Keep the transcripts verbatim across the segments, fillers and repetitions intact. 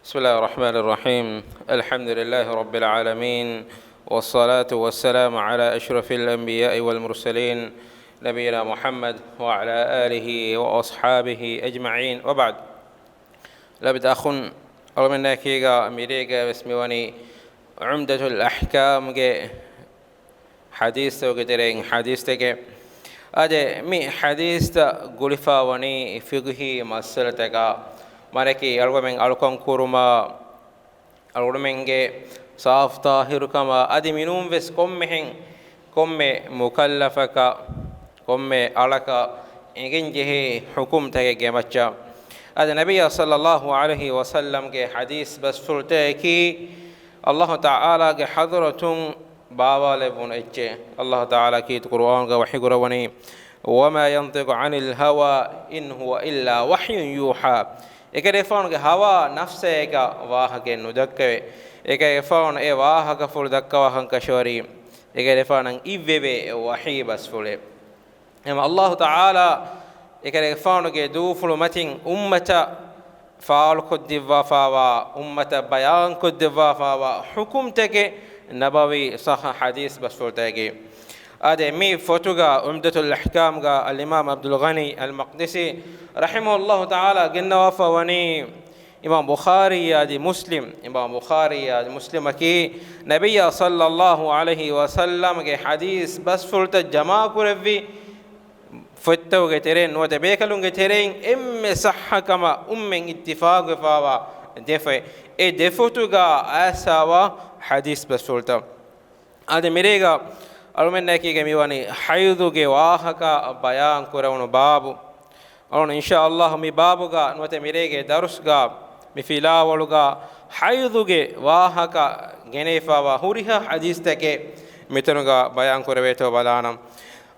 بسم الله الرحمن الرحيم. الحمد لله رب العالمين، والصلاة والسلام على أشرف الأنبياء والمرسلين، نبينا محمد وعلى آله وأصحابه أجمعين، وبعد. ލަބިދަ އަޚުން، އަޅުމެންނާކީގަ މިރޭގަ ވެސް މިވަނީ ޢުމްދަތުލް އަޙްކާމްގެ ޙަދީޘްތަކުގެ ތެރެއިން ޙަދީޘްތަކެއް. އާދެ، މި ޙަދީޘްތައް ގުޅިފަ ވަނީ ފިޤުހީ މައްސަލަތަކާ، މާނައަކީ އަޅުގަމެން އަޅުކަން ކުރުމާ، އަޅުގަނޑުމެންގެ ސާފު ޠާހިރުކަމާ، އަދި މިނޫން ވެސް ކޮންމެހެން، ކޮންމެ މުކައްލަފަކަށް، ކޮންމެ އަޅަކަށް އެނގެން ޖެހޭ ޙުކުމްތަކެއްގެ މައްޗަށް. އަދި ނަބިއްޔާ ޞައްލައްލާހު ޢަލައިހި ވަސައްލަމްގެ ޙަދީޘް ބަސްފުޅުތަކަކީ، އައްލާހު ތަޢާލާގެ ޙަޟްރަތުން ބާވާލެއްވުނު އެއްޗެއް. އައްލާހު ތަޢާލާ ކީރިތި ޤުރުއާނުގަ ވަޙީ ކުރައްވަނީ، وما ينطق عن الهوى إن هو إلا وحي يوحى. އެކަލޭގެފާނުގެ ހަވާ ނަފްސޭގަ ވާހަކައެއް ނުދައްކަވޭ. އެކަލޭގެފާނު އެ ވާހަކަފުޅު ދައްކަވާކަން ކަށަވަރީ، އެކަލޭގެފާނަށް އިއްވެވޭ އެ ވަޙީ ބަސްފުޅެއް. އެމަ އައްލާހު ތަޢާލާ އެކަލޭގެފާނުގެ ދޫފުޅު މަތިން އުއްމަތަށް ފާޅުކޮށްދެއްވާފާވާ، އުއްމަތަށް ބަޔާންކޮށްދެއްވާފާވާ ޙުކުމްތަކެއް ނަބަވީ ޞައްޙަ ޙަދީޘް ބަސްފުޅުތަކެއް. އާދެ، މި ފޮތުގަ ޢުމްދަތުލް އަޙްކާމްގަ އަލްއިމާމް ޢަބްދުލް ޣަނީ އަލްމަޤްދިސީ ރަޙިމަހުﷲ ތަޢާލާ ގެންނަވާފަ ވަނީ، އިމާމް ބުޚާރީ އަދި މުސްލިމް، އިމާމް ބުޚާރީ އަދި މުސްލިމަކީ ނަބިއްޔާ ޞައްލައްލާހު ޢަލައިހި ވަސައްލަމްގެ ޙަދީޘް ބަސްފުޅުތައް ޖަމާކުރެއްވި ފޮތްތަކުގެ ތެރެއިން ނުވަތަ ބޭކަލުންގެ ތެރެއިން އެންމެ ޞައްޙަ ކަމަށް އުންމެން އިއްތިފާޤުވެފާވާ ދެ ފޮތް. އެ ދެ ފޮތުގަ އައިސްފާވާ ޙަދީޘް ބަސްފުޅުތައް. އާދެ، މިރޭގަ އަޅުމެންނާއެކީގަ މިވަނީ ޙައިޟުގެ ވާހަކަ ބަޔާން ކުރެވުނު ބާބު. އަޅުން އިންޝާﷲ މި ބާބުގަ ނުވަތަ މިރޭގެ ދަރުސްގަ މި ފިލާވަޅުގަ ޙައިޟުގެ ވާހަކަ ގެނެވިފާވާ ހުރިހާ ޙަދީޘްތަކެއް މިތަނުގަ ބަޔާން ކުރެވޭތޯ ބަލާނަން.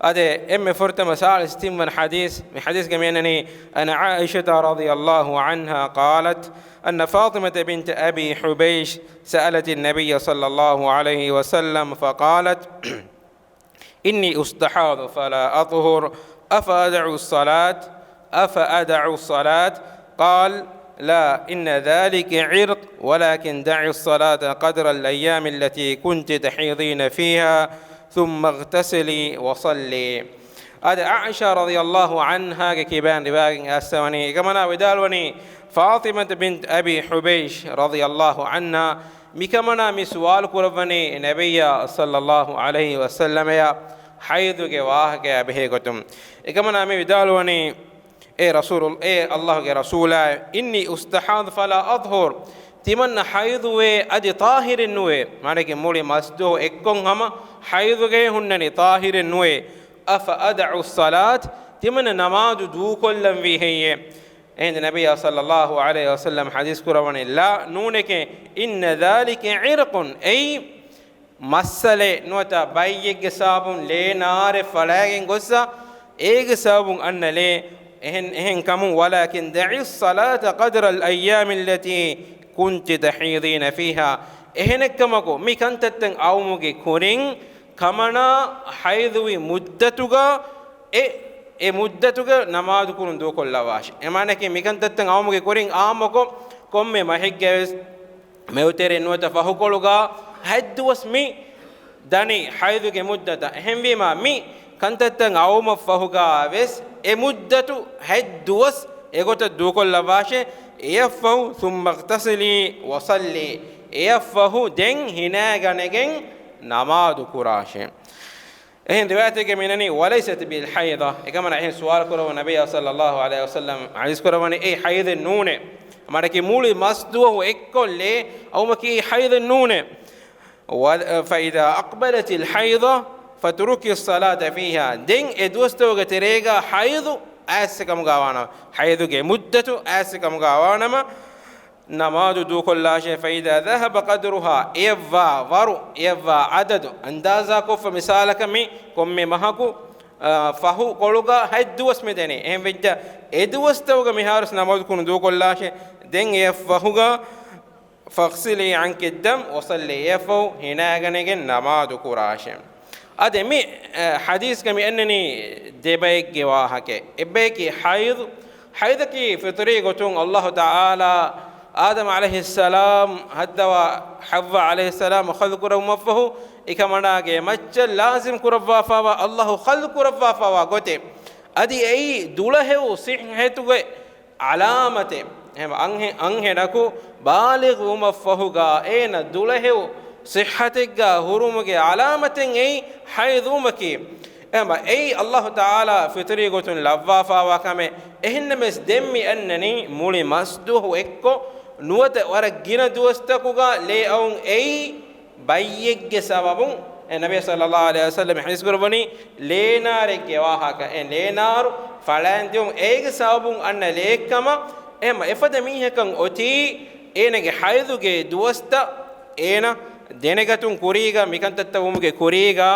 އާދެ، އެންމެ ފުރަތަމަ ސާޅީސް ތިންވަނަ ޙަދީޘް. މި ޙަދީޘްގަ މިއަންނަނީ، عن عائشة رضي الله عنها قالت أن فاطمة بنت أبي حبيش سألت النبي صلى الله عليه وسلم فقالت: إني أستحاض فلا أطهر، أفأدع الصلاة؟ أفأدع الصلاة؟ قال: لا، إن ذلك عرق، ولكن دعي الصلاة قدر الأيام التي كنت تحيضين فيها، ثم اغتسلي وصلي. އާދެ، ޢާއިޝާ ރަޟިޔަﷲ ޢަންހާގެ ކިބައިން ރިވާޔަތް އައިސްފަވަނީ، އެކަމަނާ ވިދާޅުވަނީ، ފާޠިމަތު ބިންތު އަބީ ޙުބައިޝް ރަޟިޔަﷲ ޢަންހާ މިކަމަނާ މި ސުވާލު ކުރައްވަނީ ނަބިއްޔާ ޞައްލަﷲ ޢަލައިހި ވަސައްލަމަޔަށް ޙައިޟުގެ ވާހަކަޔާ ބެހޭ ގޮތުން. އެކަމަނާ މި ވިދާޅުވަނީ، އޭ ރަސޫލު، އޭ ﷲގެ ރަސޫލާއޭ، إني أستحاض فلا أطهر، ތިމަންނަ ޙައިޟުވޭ އަދި ޠާހިރެއް ނުވޭ. މާނައަކީ މުޅި މަސްދުވަހު އެއްކޮށް ހަމަ ޙައިޟުގައި ހުންނަނީ، ޠާހިރެއް ނުވޭ. أفأدع الصلاة، ތިމަންނަ ނަމާދު ދޫކޮށްލަންވީ ހެއްޔޭ؟ އެހިނދު ނަބިއްޔާ ޞައްލަﷲ ޢަލައިހި ވަސައްލަމް ޙަދީޘް ކުރައްވަނީ، لا، ނޫނެކޭ، إن ذلك عرق، އެއީ މައްސަލެއް ނުވަތަ ބައްޔެއްގެ ސަބަބުން ލޭ ނާރެއް ފަޅާގެން ގޮއްސަ، އޭގެ ސަބަބުން އަންނަ ލޭ. އެހެން، އެހެން ކަމުން، ولكن دعي الصلاة قدر الأيام التي كنت تحيضين فيها. އެހެނެއްކަމަކު، މި ކަންތައްތައް އައުމުގެ ކުރިން ކަމަނާ ޙައިޟުވި މުއްދަތުގަ އެ، އެ މުއްދަތުގަ ނަމާދު ކުރުން ދޫކޮށްލަވާށި. އެ މާނައަކީ، މިކަންތައްތައް އައުމުގެ ކުރިން އާއްމުކޮށް، ކޮންމެ މަހެއްގަވެސް މެދުތެރެ ނުވަތަ ފަހުކޮޅުގަ ހަތް ދުވަސް މި ދަނީ ޙައިޟުގެ މުއްދަތަށް. އެހެންވީމާ، މި ކަންތައްތައް އައުމަށްފަހުގަވެސް އެ މުއްދަތު ހަތް ދުވަސް އެގޮތަށް ދޫކޮށްލައްވާށޭ. އެއަށްފަހު، ثم اغتسلي وصلي، އެއަށްފަހު ދެން ހިނައިގަނެގެން ނަމާދު ކުރާށޭ. އެހެން ރިވާޔަތެއްގަ މިއަންނަނީ، وليست بالحيضة. އެކަމަނާ އެހެން ސުވާލު ކުރައްވަން ނަބިއްޔާ ޞައްލަﷲ ޢަލައިހި ވަސައްލަމް ޙަދީޘް ކުރައްވަނީ، އެއީ ޙައިޟެއް ނޫނޭ. މާނައަކީ މުޅި މަސްދުވަހު އެއްކޮށް ލޭ އައުމަކީ ޙައިޟެއް ނޫނޭ. و، فإذا أقبلت الحيضة فاتركي الصلاة فيها. ދެން އެ ދުވަސްތަކުގެ ތެރޭގަ ޙައިޟު އައިއްސަ ކަމުގަ ވާނަމަ، ޙައިޟުގެ މުއްދަތު އައިއްސަ ކަމުގަ ވާނަމަ، ނަމާދު ދޫކޮށްލާށޭ. فإذا ذهب قدرها، އެޔަށްވާ ވަރު، އެޔަށްވާ ޢަދަދު، އަންދާޒާކޮށްފަ މިސާލަކަށް މި ކޮންމެ މަހަކު، އާ، ފަހު ކޮޅުގަ ހަތް ދުވަސް މި ދެނީ. އެހެން ވެއްޖާ، އެ ދުވަސްތަކުގަ މިހާރުސް ނަމާދު ކުރުން ދޫކޮށްލާށޭ. ދެން އެޔަށް ފަހުގަ، فاغسلي عنك الدم وصلي، އެޔަށްފަހު ހިނައިގަނެގެން ނަމާދު ކުރާށޭ. އަދި މި، އަ، ޙަދީޘްގަ މި އަންނަނީ ދެބައެއްގެ ވާހަކައެއް. އެއްބަޔަކީ ޙައިޟު. ޙައިޟަކީ ފިޠުރީ ގޮތުން ﷲ ތަޢާލާ އާދަމް ޢަލައިހިއްސަލާމް ހައްދަވާ ޙައްވާ ޢަލައިހިއްސަލާމް ޚަލްޤު ކުރެއްވުމަށްފަހު، އެކަމަނާގެ މައްޗަށް ލާޒިމް ކުރައްވާފާވާ، ﷲ ޚަލްޤު ކުރައްވާފާވާ ގޮތެއް. އަދި އެއީ ދުޅަހެޔޮ ޞިއްޙަތުގެ ޢަލާމަތެއް. އެހެން އަންހެ-، އަންހެނަކު ބާލިޣު ވުމަށްފަހުގާ އޭނަ ދުޅަހެޔޮ ޞިއްޙަތެއްގާ ހުރުމުގެ ޢަލާމަތެއް އެއީ ޙައިޟުވުމަކީ. އެހެން އެއީ ﷲ ތަޢާލާ ފިޠުރީ ގޮތުން ލައްވާފާވާ ކަމެއް. އެހެންނަމަވެސް ދެން މި އަންނަނީ މުޅި މަސްދުވަހު އެއްކޮށް ނުވަތަ ވަރަށް ގިނަ ދުވަސްތަކުގާ ލޭ އައުން އެއީ ބައްޔެއްގެ ސަބަބުން. އެ ނަބީ ޞައްލައްލާހު ޢަލައިހި ވަސައްލަމް ޙަދީޘް ކުރައްވަނީ ލޭނާރެއްގެ ވާހަކަ. އެ ލޭނާރު ފަޅާން ދިއުން އޭގެ ސަބަބުން އަންނަ ލޭއެއްކަމަށް. އެހެން އެފަދަ މީހަކަށް އޮތީ އޭނަގެ ޙައިޟުގެ ދުވަސްތައް އޭނަ ދެނެގަތުން ކުރީގަ މިކަންތައްތައް ވުމުގެ ކުރީގަ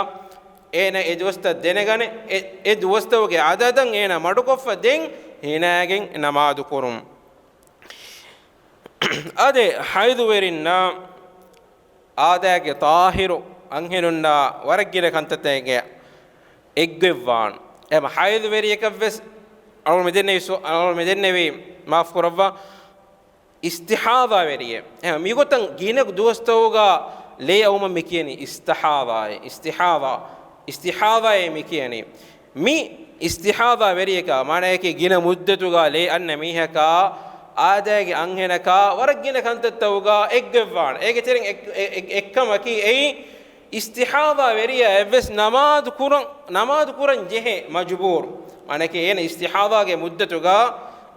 އޭނަ އެ ދުވަސްތައް ދެނެގަނެ، އެ، އެ ދުވަސްތަކުގެ ޢަދަދަށް އޭނަ މަޑުކޮށްފަ ދެން ހިނާގެން ނަމާދު ކުރުން. އާދެ، ޙައިޟުވެރިންނާ އާދައިގެ ޠާހިރު އަންހެނުންނާ ވަރަށް ގިނަ ކަންތައްތަކެއް އެއްގޮތްވާން. އެމަ ޙައިޟުވެރިޔަކަށްވެސް އަޅުގަނޑު މިދެންނެވި ސު-، އަޅުގަނޑު މިދެންނެވި، މާފު ކުރައްވާ، އިސްތިޙާޟާވެރިއެއް. އެ، މިގޮތަށް ގިނަ ދުވަސްތަކުގަ ލޭ އައުމަށް މި ކިޔަނީ އިސްތިޙާޟާއޭ، އިސްތިޙާޟާ، އިސްތިޙާޟާއޭ މި ކިޔަނީ. މި އިސްތިޙާޟާވެރިޔަކާ، މާނަޔަކީ ގިނަ މުއްދަތުގަ ލޭ އަންނަ މީހަކާ، އާދައިގެ އަންހެނަކާ ވަރަށް ގިނަ ކަންތައްތަކުގަ އެއްގޮތްވާނެ. އޭގެ ތެރެއިން އެއް-، އެއް-، އެއް-، އެއްކަމަކީ އެއީ، އިސްތިޙާޟާވެރިޔާ އެއްވެސް ނަމާދު ކުރަން، ނަމާދު ކުރަން ޖެހޭ މަޖުބޫރު. މާނައަކީ އޭނަ އިސްތިޙާޟާގެ މުއްދަތުގަ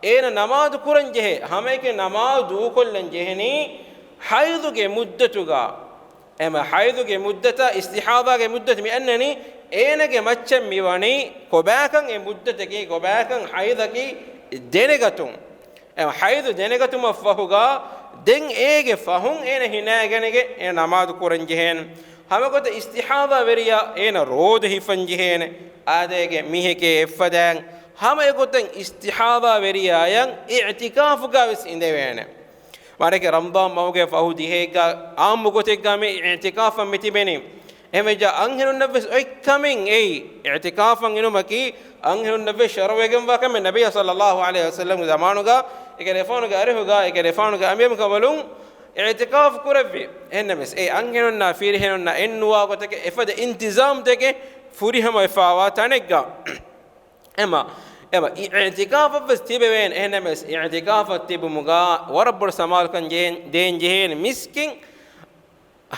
އޭނަ ނަމާދު ކުރަން ޖެހޭ، ހަމައެކަނި ނަމާދު ދޫކޮށްލަން ޖެހެނީ ޙައިޟުގެ މުއްދަތުގަ. އެމަ ޙައިޟުގެ މުއްދަތާ އިސްތިޙާޟާގެ މުއްދަތު މި އަންނަނީ، އޭނަގެ މައްޗަށް މި ވަނީ ކޮބާކަން އެ މުއްދަތަކީ، ކޮބާކަން ޙައިޟަކީ ދެނެގަތުން. އެ ޙައިޟު ދެނެގަތުމަށް ފަހުގަ، ދެން އޭގެ ފަހުން އޭނަ ހިނައިގަނެގެން އޭނަ ނަމާދު ކުރަން ޖެހޭނެ. ހަމަގޮތަށް އިސްތިޙާޟާވެރިޔާ އޭނަ ރޯދަ ހިފަން ޖެހޭނެ. އާދައިގެ މީހެކޭ އެއްފަދައިން، ހަމަ އެގޮތަށް އިސްތިޙާޟާވެރިޔާއަށް އިޢްތިކާފުގަ ވެސް އިނދެވޭނެ. ވަރަކަށް ރަމަޟާން މަހުގެ ފަހު ދިހައެއްގަ އާއްމު ގޮތެއްގަ މި އިޢްތިކާފަށް މި ތިބެނީ. އެހެންވެއްޖާ އަންހެނުންނަށްވެސް އޮތް ކަމެއް އެއީ، އިޢްތިކާފަށް އިނުމަކީ އަންހެނުންނަށްވެސް ޝަރުޢުވެގެންވާ ކަމެއް. ނަބިއްޔާ ޞައްލައްލާހު ޢަލައިހި ވަސައްލަމްގެ ޒަމާނުގަ އެކަލޭގެފާނުގެ އަރިހުގަ، އެކަލޭގެފާނުގެ އަނބިމަންކަންވަލުން އިޢްތިކާފު ކުރެއްވި. އެހެންނަމަވެސް އެ އަންހެނުންނާ ފިރިހެނުންނާ އެއްނުވާ ގޮތެކޭ އެފަދަ އިންތިޒާމްތަކެއް ފުރިހަމަވެފާވާ ތަނެއްގަ. އެމަ، އެމަ، އި-، އިޢްތިކާފަށްވެސް ތިބެވޭނެ. އެހެންނަމަވެސް އިޢްތިކާފަށް ތިބުމުގަ ވަރަށް ބޮޑު ސަމާލުކަން ޖެހޭން، ދޭން ޖެހޭނެ މިސްކިތް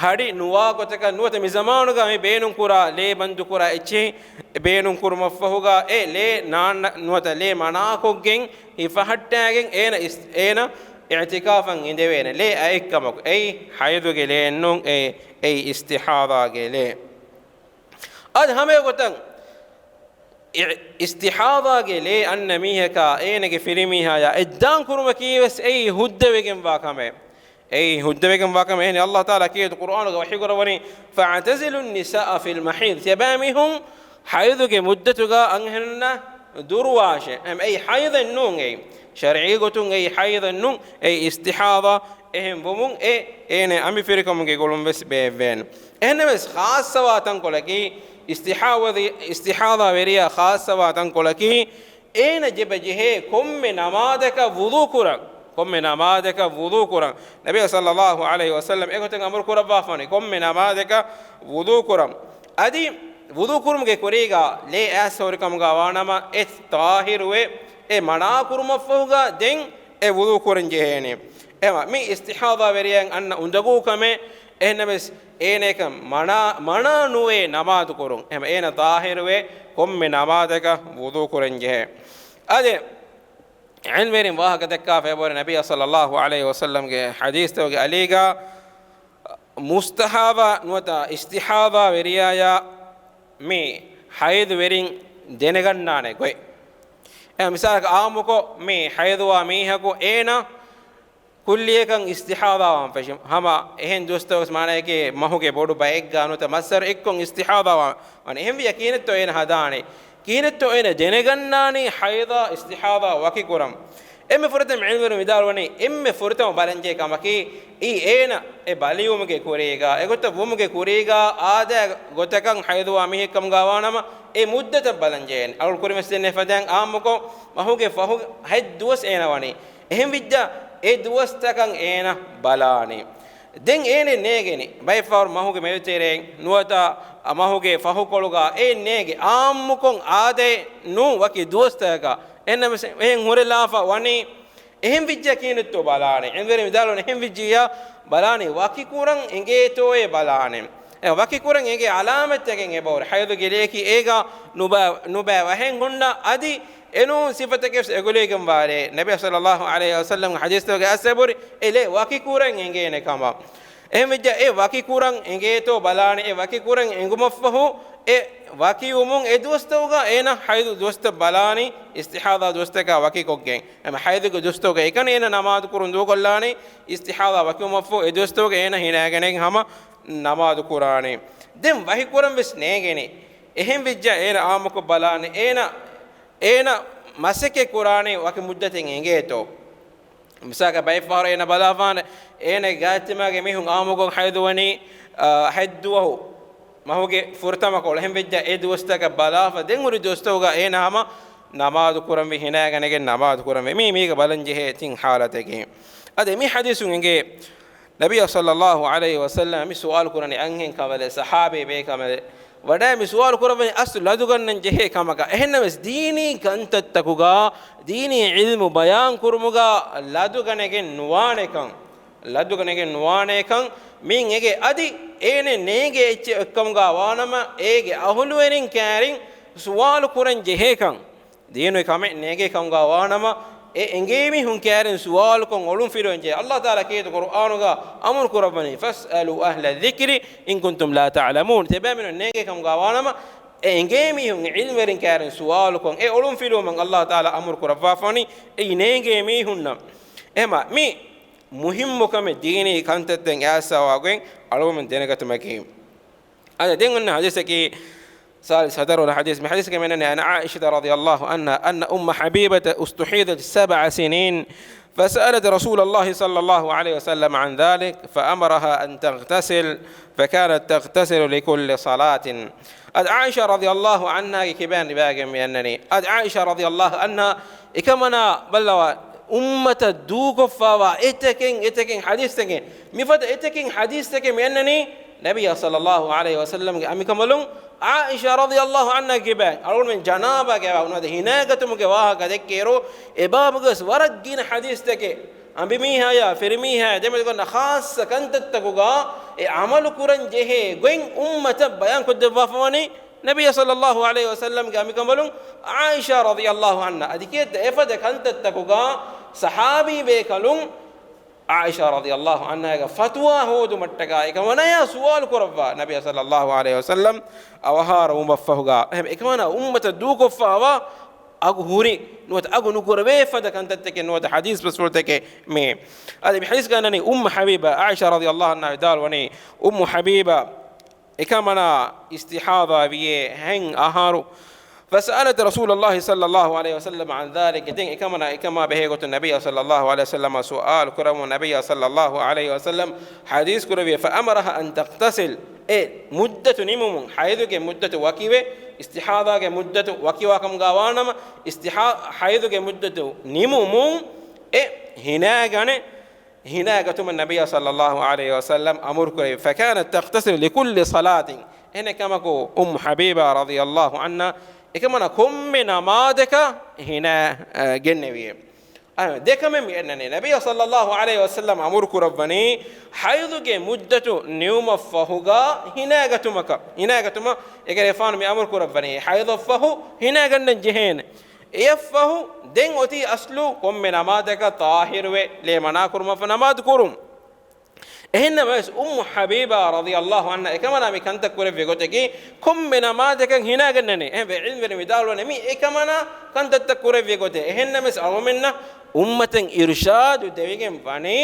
ހަޑި ނުވާ ގޮތަކަށް ނުވަތަ މި ޒަމާނުގަ މި ބޭނުންކުރާ ލޭ ބަންދުކުރާ އެއްޗެހި ބޭނުންކުރުމަށްފަހުގަ އެ ލޭ ނާންނަ ނުވަތަ ލޭ މަނާކޮށްގެން ހިފަހައްޓާގެން އޭނަ އިސް-، އޭނަ އިޢްތިކާފަށް އިނދެވޭނެ. ލޭ އައެއްކަމަކު އެއީ ޙައިޟުގެ ލޭއެއްނޫން، އެ-، އެއީ އިސްތިޙާޟާގެ ލޭ. އަދި ހަމައެގޮތަށް އި-، އިސްތިޙާޟާގެ ލޭ އަންނަ މީހަކާ އޭނަގެ ފިރިމީހާޔާ އެއްދާން ކުރުމަކީވެސް އެއީ ހުއްދަވެގެންވާ ކަމެއް. އެއީ ހުއްދަވެގެންވާ ކަމެއް. އެހެނީ ﷲ ތަޢާލާ ކީރިތި ޤުރްއާނުގަ ވަޙީ ކުރައްވަނީ، "فاعتزلوا النساء في المحيض." ތިޔަބައިމީހުން ޙައިޟުގެ މުއްދަތުގަ އަންހެނުންނަށް ދުރުވާށޭ. އެ-، އެއީ ޙައިޟެއް ނޫން އެއީ. ޝަރްޢީ ގޮތުން އެއީ ޙައިޟެއް ނޫން. އެއީ އިސްތިޙާޟާ. އެހެން ވުމުން އެ އޭނަ އަނބިފިރިކަމުގެ ގުޅުން ވެސް ބޭއްވޭނެ. އެހެންނަމަވެސް ޚާއްޞަވާ ތަންކޮޅަކީ، އިސްތިޙާވަދީ-، އިސްތިޙާޟާވެރިޔާ ޚާއްޞަވާ ތަންކޮޅަކީ، އޭނަ ޖެބަ ޖެހޭ ކޮންމެ ނަމާދަކަށް ވުޟޫ ކުރަން. ކޮންމެ ނަމާދަކަށް ވުޟޫ ކުރަން. ނަބީ ޞައްލައްލާހު ޢަލައިހި ވަސައްލަމް އެގޮތަށް އަމުރު ކުރައްވާފަނީ، ކޮންމެ ނަމާދަކަށް ވުޟޫ ކުރަން. އަދި ވުޟޫ ކުރުމުގެ ކުރީގަ ލޭ އައިސް ހުރި ކަމުގަ ވާނަމަ، އެ ޠާހިރުވެ، އެ މަނާ ކުރުމަށްފަހުގަ ދެން އެ ވުޟޫ ކުރަން ޖެހޭނެ. އެމަ، މި އިސްތިޙާޟާވެރިޔަށް އަންނަ އުނދަގޫ ކަމެއް. އެހެންނަމަވެސް އޭނައަކަށް މަނާ، މަނާ ނުވޭ ނަމާދު ކުރުން. އެހެން އޭނަ ޠާހިރުވެ، ކޮންމެ ނަމާދަކަށް ވުޟޫ ކުރަން ޖެހޭ. އަދި ޢިލްމުވެރިން ވާހަކަ ދައްކާފަ އެބަހުރި ނަބީ ޞައްލައްލާހު ޢަލައިހި ވަސައްލަމްގެ ޙަދީޘްތަކުގެ އަލީގަ، މުސްތަޙާޟާ ނުވަތަ އިސްތިޙާޟާވެރިޔާޔާ މި ޙައިޟުވެރިން ދެނެގަންނާނެ ގޮތް. އެ މިސާލަކަށް ޢާއްމުކޮށް، މި ޙައިޟުވާ މީހަކު އޭނަ ކުއްލިއަކަށް އިސްތިޙާޟާވާން ފެށި، ހަމަ އެހެން ދުވަސްތަކު ވެސް މާނައަކީ މަހުގެ ބޮޑު ބައެއްގާ ނުވަތަ މައްސަރު އެއްކޮށް އިސްތިޙާޟާވާން. އަނެއް އެހެންވިއްޔާ ކިހިނެއްތޯ އޭނަ ހަދާނީ؟ ކިހިނެއްތޯ އޭނަ ދެނެގަންނާނީ ޙައިޟާ އިސްތިޙާޟާ ވަކިކުރަން؟ އެންމެ ފުރަތަމަ ޢިލްމުވެރިން ވިދާޅުވަނީ، އެންމެ ފުރަތަމަ ބަލަންޖެހޭ ކަމަކީ، އީ އޭނަ އެ ބަލިވުމުގެ ކުރީގާ، އެގޮތަށް ވުމުގެ ކުރީގާ އާދައިގެ ގޮތަކަށް ޙައިޟުވާ މީހެއްކަމުގާ ވާނަމަ، އެ މުއްދަތަށް ބަލަންޖެހޭނެ. އަޅުގަނޑު ކުރިން ވެސް ދެންނެވި ފަދައިން ޢާއްމުކޮށް، މަހުގެ ފަހު ހަތް ދުވަސް އޭނަ ވަނީ. އެހެންވިއްޔާ، އެ ދުވަސްތަކަށް އޭނަ ބަލާނެ. ދެން އޭނަ ނޭގެނީ ބައެއް ފަހަރު މަހުގެ މެދުތެރެއިން ނުވަތަ މަހުގެ ފަހުކޮޅުގަ އޭނަ ނޭގެ އާއްމުކޮށް އާދައެއް ނޫން ވަކި ދުވަސްތަކަކަށް. އެހެންނަމަސް އެހެން ހުރެލާފަ ވަނީ އެހެން ވިއްޖެ ކިހިނެއްތޯ ބަލާނެ. އެންވެރި ވިދާޅުވަނީ އެހެން ވިއްޖިއްޔާ ބަލާނެ ވަކިކުރަން އެނގޭތޯއޭ ބަލާނެ. އެ ވަކިކުރަން އެނގޭ ޢަލާމަތްތަކެއް އެބަހުރި. ޙައިޟުގެ ލެޔަކީ އޭގަ ނުބަ-، ނުބައި ވަހެއް ހުންނަ އަދި އެނޫން ސިފަތަކެއް ވެސް އެގޮތުގަ ވާނެ. ނަބީ ޞައްލައްލާހު ޢަލައިހި ވަސައްލަމްގެ ޙަދީޘްތަކުގެ އަސް އެބަހުރި އެ ލެ ވަކިކުރަން އެނގޭނެ ކަމަށް. އެހެން ވިއްޖާ އެ ވަކިކުރަން އެނގޭތޯ ބަލާނެ. އެ ވަކިކުރަން އެނގުމަށްފަހު އެ ވަކިވުމުން އެ ދުވަސްތަކުގަ އޭނަ ޙައިޟު ދުވަސްތައް ބަލާނީ އިސްތިޙާޟާ ދުވަސްތަކާ ވަކިކޮށްގެން. އެމަ ޙައިޟުގެ ދުވަސްތަކުގަ އެކަނި އޭނަ ނަމާދު ކުރުން ދޫކޮށްލާނީ އިސްތިޙާޟާ ވަކިވުމަށްފަހު އެ ދުވަސްތަކުގަ އޭނަ ހިނައިގެނެގެން ހަމަ ނަމާދު ކުރާނީ. ދެން ވަކިކުރަން ވެސް ނޭނގެނީ. އެހެން ވިއްޖާ އޭނަ އާއްމުކޮށް ބަލާނެ އޭނަ، އޭނަ މަސައްކަތް ކުރާނީ ވަކި މުއްދަތެއް އެނގޭތޯ. މިސާލަކަށް ބައެއް ފަހަރު އޭނަ ބަލާފާނެ އޭނަގެ ގާތްތިމާގެ މީހުން އާއްމުކޮށް ޙައިޟު ވަނީ، އާ، ހަތްދުވަހު މަހުގެ ފުރަތަމަ ކޮޅު. އެހެން ވިއްޖާ އެ ދުވަސްތަކަށް ބަލާފަ ދެން ހުރި ދުވަސްތަކުގަ އޭނަ ހަމަ ނަމާދު ކުރަންވީ ހިނައިގަނެގެން ނަމާދު ކުރަންވީ. މީ މީގަ ބަލަން ޖެހޭ ތިން ޙާލަތެއް. އަދި މި ޙަދީޘުން އެނގޭ ނަބިއްޔާ ޞައްލައްލާހު ޢަލައިހި ވަސައްލަމަ މި ސުވާލު ކުރަނީ އަންހެން ކަނބަލެއް، ޞަޙާބީ ބޭކަނބަލެއް ވަޑައި މި ސުވާލު ކުރައްވަނީ އަސްލު ލަދުގަންނަން ޖެހޭ ކަމަކަށް. އެހެންނަމަވެސް ދީނީ ކަންތައްތަކުގަ ދީނީ ޢިލްމު ބަޔާން ކުރުމުގަ ލަދުގަނެގެން ނުވާނެކަން، ލަދުގަނެގެން ނުވާނޭކަން މިއިން އެނގޭ. އަދި އޭނެ ނޭނގޭ އެއްޗެއް އެއްކަމުގަ ވާނަމަ އޭގެ އަހުލުވެރިން ކައިރިން ސުވާލު ކުރަން ޖެހޭކަން. ދީނުގެ ކަމެއް ނޭނގޭ ކަމުގަ ވާނަމަ، އެ އެނގޭ މީހުން ކައިރިން ސުވާލުކޮށް އޮޅުން ފިލުވަން ޖެހޭ. ﷲ ތަޢާލާ ކީރިތި ޤުރުއާނުގަ އަމުރު ކުރައްވަނީ، "فَاسْأَلُوا أَهْلَ الذِّكْرِ إِنْ كُنْتُمْ لَا تَعْلَمُونَ." ތިޔަބައިމީހުން ނޭނގޭ ކަމުގަ ވާނަމަ، އެ އެނގޭ މީހުން ޢިލްމުވެރިން ކައިރިން ސުވާލުކޮށް، އެ އޮޅުން ފިލުވުމަށް ﷲ ތަޢާލާ އަމުރު ކުރައްވާފަވަނީ، އެއީ ނޭނގޭ މީހުންނަށް. އެހެމަ މި މުހިއްމު ކަމެއް ދީނީ ކަންތައްތައް އައިސްފަވާގޮތް އަޅުގަނޑުމެން ދެނެގަތުމަކީ. އަދި ދެން އޮންނަ ޙަދީޘަކީ، ސާލިސް ހަތަރުވަނަ ޙަދީޘް، މި ޙަދީޘްގެ މިންވަރު އަން عائشة رضي الله عنها أن أم حبيبة استحيضت سبع سنين فسألت رسول الله صلى الله عليه وسلم عن ذلك فأمرها أن تغتسل فكانت تغتسل لكل صلاة. އަދި ޢާއިޝާ ރަޟިޔަﷲ ޢަންހާގެ ކިބައިން ރިވާޔަތް މި އަންނަނީ. އަދި ޢާއިޝާ ރަޟިޔަﷲ ޢަންހާ އެކަމަނާ ބައްލަވާ އުއްމަތަށް ދޫކޮށްފަވާ އެތަކެއް، އެތަކެއް ޙަދީޘްތަކެއް، މިފަދަ އެތަކެއް ޙަދީޘްތަކެއް މި އަންނަނީ ނަބިއްޔާ ޞައްލަﷲ ޢަލައިހި ވަސައްލަމްގެ އަނބިކަނބަލުން ޢާއިޝާ ރަޟިޔަﷲ ޢަންހާ ކިބައިން. އަޅުގަނޑުމެން ޖަނާބާގެ ވާހަކަ ނުވަތަ ހިނައިގަތުމުގެ ވާހަކަ ދެއްކޭއިރު، އެ ބާބުގަވެސް ވަރަށް ގިނަ ޙަދީޘްތަކެއް އަނބިމީހާޔާ ފިރިމީހާޔާ ދެމެދުގަ އޮންނަ ޚާއްޞަ ކަންތައްތަކުގަ އެ ޢަމަލު ކުރަން ޖެހޭ ގޮތް އުއްމަތަށް ބަޔާންކޮށްދެއްވާފަވަނީ ނަބިއްޔާ ޞައްލަﷲ ޢަލައިހި ވަސައްލަމްގެ އަނބިކަނބަލުން ޢާއިޝާ ރަޟިޔަﷲ ޢަންހާ. އަދި ކިއެއްތަ އެފަދަ ކަންތައްތަކުގަ ޞަޙާބީ ބޭކަލުން ޢާއިޝާ ރަޟިޔަﷲ ޢަންހާގެ ފަތުވާ ހޯދުމަށްޓަކާ އެކަމަނާޔާ ސުވާލު ކުރައްވާ ނަބިއްޔާ ޞައްލަﷲ ޢަލައިހި ވަސައްލަމް އަވަހާރަވުމަށްފަހުގަ. އެހެން އެކަމަނާ އުއްމަތަށް ދޫކޮށްފަވާ އަގު ހުރި ނުވަތަ އަގު ނުކުރެވޭ ފަދަ ކަންތައްތަކެއް ނުވަތަ ޙަދީޘް ބަސްފުޅުތަކެއް މީ. އަދި މި ޙަދީޘްގަ އަންނަނީ އުއްމު ޙަބީބާ، ޢާއިޝާ ރަޟިޔަﷲ ޢަންހާ ވިދާޅުވަނީ، އުއްމު ޙަބީބާ އެކަމަނާ އިސްތިޙާޟާ ވިޔޭ ހެން އަހަރު. فسألت رسول الله صلى الله عليه وسلم عن ذلك. ދެން އެކަމަނާ އެކަމާ ބެހޭގޮތުން ނަބިއްޔާ ޞައްލަﷲ ޢަލައިހި ވަސައްލަމަށް ސުއާލު ކުރަމުން ނަބިއްޔާ ޞައްލަﷲ ޢަލައިހި ވަސައްލަމް ޙަދީޘް ކުރެއްވި، فأمرها أن تغتسل. އެ މުއްދަތު ނިމުމުން، ޙައިޟުގެ މުއްދަތު ވަކިވެ، އިސްތިޙާޟާގެ މުއްދަތު ވަކިވާކަމުގަ ވާނަމަ، އިސްތިޙާ-، ޙައިޟުގެ މުއްދަތު ނިމުމުން އެ ހިނައިގަނެ، ހިނައިގަތުމަށް ނަބިއްޔާ ޞައްލަﷲ ޢަލައިހި ވަސައްލަމް އަމުރު ކުރެއްވި. فكانت تغتسل لكل صلاة. އެހެނެއް ކަމަކު އުއްމު ޙަބީބާ ރަޟިޔަﷲ ޢަންހާ އެކަމަނާ ކޮންމެ ނަމާދަކަށް ހިނައި، އަ، ގެންނެވި. އަ، ދެކަމެއް މި އަންނަނީ. ނަބިއްޔާ ޞައްލަﷲ ޢަލައިހި ވަސައްލަމް އަމުރު ކުރައްވަނީ ޙައިޟުގެ މުއްދަތު ނިމުމަށްފަހުގަ ހިނައިގަތުމަކަށް. ހިނައިގަތުމަށް އެކަލޭފާނު މި އަމުރު ކުރައްވަނީ ޙައިޟަށްފަހު ހިނައިގަންނަން ޖެހޭނެ. އެއަށްފަހު ދެން އޮތީ އަސްލު ކޮންމެ ނަމާދަކަށް ޠާހިރުވެ، ލޭ މަނާކުރުމަށްފަހު ނަމާދު ކުރުން. އެހެންނަމަވެސް އުއްމު ޙަބީބާ ރަޟިޔަﷲ ޢަންހާ އެކަމަނާ މި ކަންތައް ކުރެއްވި ގޮތަކީ، ކޮންމެ ނަމާދަކަށް ހިނައިގަންނަނީ. އެހެންވެ، ޢިލްމުވެރިން ވިދާޅުވަނީ މި އެކަމަނާ ކަންތައްތައް ކުރެއްވި ގޮތެއް. އެހެންނަމަވެސް އަޅުމެންނަށް އުއްމަތަށް އިރުޝާދު ދެވިގެން ވަނީ،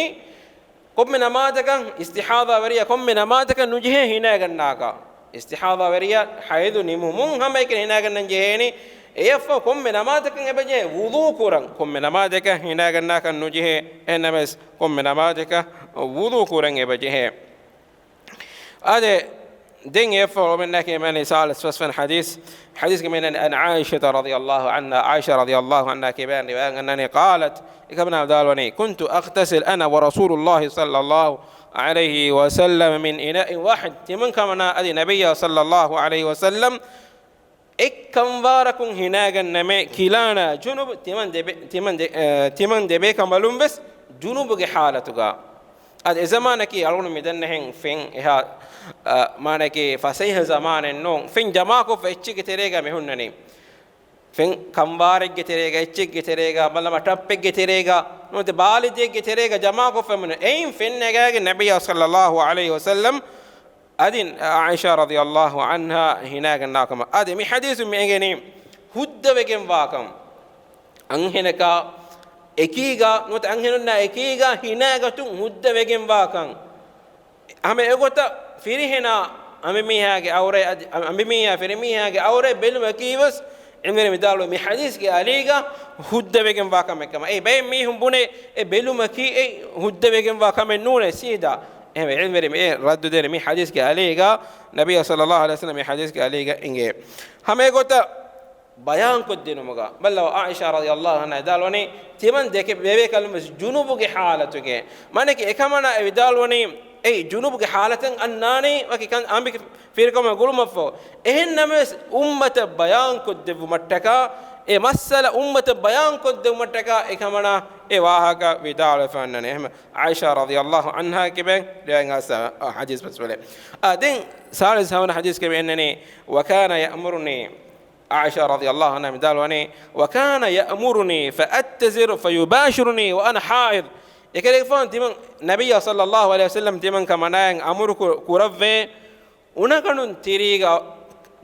ކޮންމެ ނަމާދަކަށް އިސްތިޙާޟާވެރިޔާ ކޮންމެ ނަމާދަކަށް ނުޖެހޭ ހިނައިގަންނާކަށް. އިސްތިޙާޟާވެރިޔާ ޙައިޟު ނިމުމުން ހަމައެކަނި ހިނައިގަންނަން ޖެހޭނީ. އެއަށްފަހު ކޮންމެ ނަމާދަކަށް އެބަޖެހޭ ވުޟޫ ކުރަން. ކޮންމެ ނަމާދަކަށް ހިނައިގަންނާކަށް ނުޖެހޭ. އެހެންނަމަވެސް ކޮންމެ ނަމާދަކަށް ވުޟޫ ކުރަން އެބަޖެހޭ. އާދެ، ދެން އެއަށްފަހު އޮމެންނާ ކިޔަމަނީ ސާޅީސް ފަސްވަނަ ޙަދީޘް. ޙަދީޘްގެ މިނަން، عن عائشة رضي الله عنها، ޢާއިޝާ ރަޟިޔަﷲ ޢަންހާ ކިބައިން ރިވާޔަތް އަންނަނީ، قالت، އެކަމަނާ ވިދާޅުވަނީ، كنت أغتسل أنا ورسول الله صلى الله عليه وسلم من إناء واحد. ތިމަން ކަމަނާ އަދި ނަބިއްޔާ ޞައްލައްލާހު ޢަލައިހި ވަސައްލަމް އެއް ކަންވާރަކުން ހިނާގަންނަމޭ، ކިލާނާ ޖުނުބު، ތިމަން ދެބެ-، ތިމަން ދެ-، އަ، ތިމަން ދެބޭ ކަނބަލުން ވެސް ޖުނުބުގެ ޙާލަތުގަ. އަދި އެ ޒަމާނަކީ އަޅުގަނޑު މިދަންނަހެން ފެން އެހާ، އަ، މާނައަކީ ފަސޭހަ ޒަމާނެއް ނޫން. ފެން ޖަމާކޮށްފަ އެއްޗެއްގެ ތެރޭގަ މި ހުންނަނީ. ފެން ކަންވާރެއްގެ ތެރޭގަ، އެއްޗެއްގެ ތެރޭގަ، ބަލަމަ ޓައްޕެއްގެ ތެރޭގަ، ނުވަތަ ބާލިދިއެއްގެ ތެރޭގަ ޖަމާކޮށްފަ މި ހުންނަނީ. އެއިން ފެން ނެގާގެން ނަބިއްޔާ ޞައްލައްލާހު ޢަލައިހި ވަސައްލަމް އަދި ޢާއިޝާ ރަޟިޔަﷲ ޢަންހާ ހިނާގަންނާ ކަމަށް. އަދި މި ޙަދީޘުން މި އެނގެނީ ހުއްދަވެގެންވާކަން. އަންހެނަކާ އެކީގަ، ނުވަތަ އަންހެނުންނާ އެކީގަ ހިނާގަތުން ހުއްދަވެގެންވާކަން. ހަމަ އެގޮތަށް ފިރިހެނާ އަނބިމީހާގެ އައުރަތް އަދި، އަނބިމީހާ ފިރިމީހާގެ އައުރަތް ބެލުމަކީ ވެސް އެންމެ ވިދާޅުވި މި ޙަދީޘްގެ އަލީގަ ހުއްދަވެގެންވާ ކަމެއް ކަމަށް. އެއީ ބައެއް މީހުން ބުނޭ އެ ބެލުމަކީ އެ ހުއްދަވެގެންވާ ކަމެއް ނޫނޭ ސީދާ. އެހެންވެ ޢިލްމުވެރިން އެ ރައްދު ދޭނެ މި ޙަދީޘްގެ އަލީގަ، ނަބިއްޔާ ޞައްލައްލާހު ޢަލައިހި ވަސައްލަމް މި ޙަދީޘްގެ އަލީގަ އިނގޭ. ހަމަ އެގޮތަށް ބަޔާންކޮށްދިނުމުގަ ބައްލަވާ ޢާއިޝާ ރަޟިޔަﷲ ޢަންހާ ވިދާޅުވަނީ، ތިމަން ދެކެ ބޭބޭކަލުން ވެސް ޖުނުބުގެ ޙާލަތުގެ. މާނައަކީ އެކަމަނާ އެ ވިދާޅުވަނީ، އެއީ ޖުނުބުގެ ޙާލަތެއް އަންނާނީ، ވަކި ކަން އަނބި ފިރިކަމަށް ގުޅުމަށްފަހު. އެހެން ނަމަވެސް އުއްމަތަށް ބަޔާންކޮށްދެއްވުމަށްޓަކާ، އެ މައްސަލަ އުއްމަތަށް ބަޔާންކޮށްދެއްވުމަށްޓަކާ އެކަމަނާ އެ ވާހަކަ ވިދާޅުވެފަ އަންނަނީ. އެހެން ޢާއިޝާ ރަޟިޔަﷲ ޢަންހާ ކިބައިން ރިވާޔަތް އައިސް ޙަދީޘް ބަސްފުޅެއް. އާ، ދެން ސާޅީސް ހަވަނަ ޙަދީޘްގައި މި އަންނަނީ، وكان يأمرني، ޢާއިޝާ ރަޟިޔަﷲ ޢަންހާ ވިދާޅުވަނީ، وكان يأمرني فأتزر فيباشرني وأنا حائض. އެކަލޭގެފާނު ތިމަން، ނަބިއްޔާ ޞައްލައްލާހު ޢަލައިހި ވަސައްލަމް ތިމަން ކަމަނާއަށް އަމުރު ކު-، ކުރައްވޭ، އުނަގަނޑުން ތިރީގަ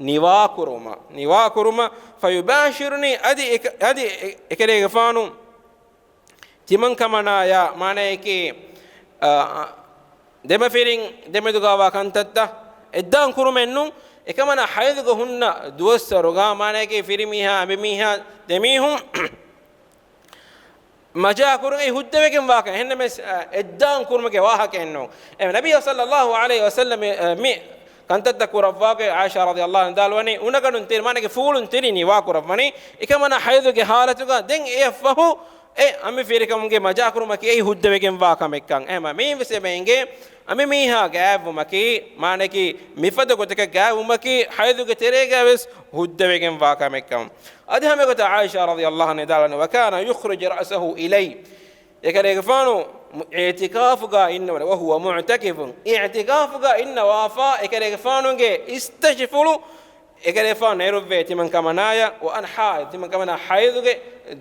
ނިވާކުރުމަށް، ނިވާކުރުމަށް، فيباشرني، އަދި އެކ-، އަދި އެ-، އެކަލޭގެފާނު ތިމަން ކަމަނާޔާ، މާނައަކީ، އަ، ދެމަފިރިން ދެމެދުގަވާ ކަންތައްތައް އެއްދާން ކުރުމެއްނު، އެކަމަނާ ޙައިޟުގަ ހުންނަ ދުވަސްވަރުގަ، މާނައަކީ ފިރިމީހާ އަނބިމީހާ ދެމީހުން މަޖާކުރުން އެއީ ހުއްދަވެގެން ވާކަން. އެހެންނަމަވެސް، އެއްދާން ކުރުމުގެ ވާހަކައެއްނޫން. އެ ނަބިއްޔާ ޞައްލައްލާހު ޢަލައިހި ވަސައްލަމް، އެ، މި ކަންތައްތައް ކުރައްވާގޮތް ޢާއިޝާ ރަޟިޔަﷲ ޢަންހާ ވިދާޅުވަނީ، އުނަގަނޑުން ތިރި، މާނައަކީ ފޫޅުން ތިރި ނިވާކުރައްވަނީ. އެކަމަނާ ޙައިޟުގެ ޙާލަތުގަ ދެން އެއަށްފަހު އެ އަނބިފިރިކަމުގެ މަޖާކުރުމަކީ އެއީ ހުއްދަވެގެންވާ ކަމެއްކަން. އެހެންމަ މިއިން ވެސް އެބަ އެނގޭ، އަނބިމީހާ ގާތްވުމަކީ، މާނައަކީ މިފަދަ ގޮތަކަށް ގާތްވުމަކީ ޙައިޟުގެ ތެރޭގަ ވެސް ހުއްދަވެގެންވާ ކަމެއްކަން. އަދި ހަމައެގޮތަށް ޢާއިޝާ ރަޟިޔަﷲ ޢަންހާ ވިދާޅުވަނީ، وكان يخرج رأسه إلي. އެކަލޭގެފާނު މު-، އިޢްތިކާފުގަ އިންނަވަނީ، وهو معتكف. އިޢްތިކާފުގަ އިންނަވާފަ އެކަލޭގެފާނުގެ އިސްތަށިފުޅު އެކަލޭފާނު ނެރުއްވޭ ތިމަން ކަމަނާޔަށް، وأنا حائض، ތިމަން ކަމަނާ ޙައިޟުގެ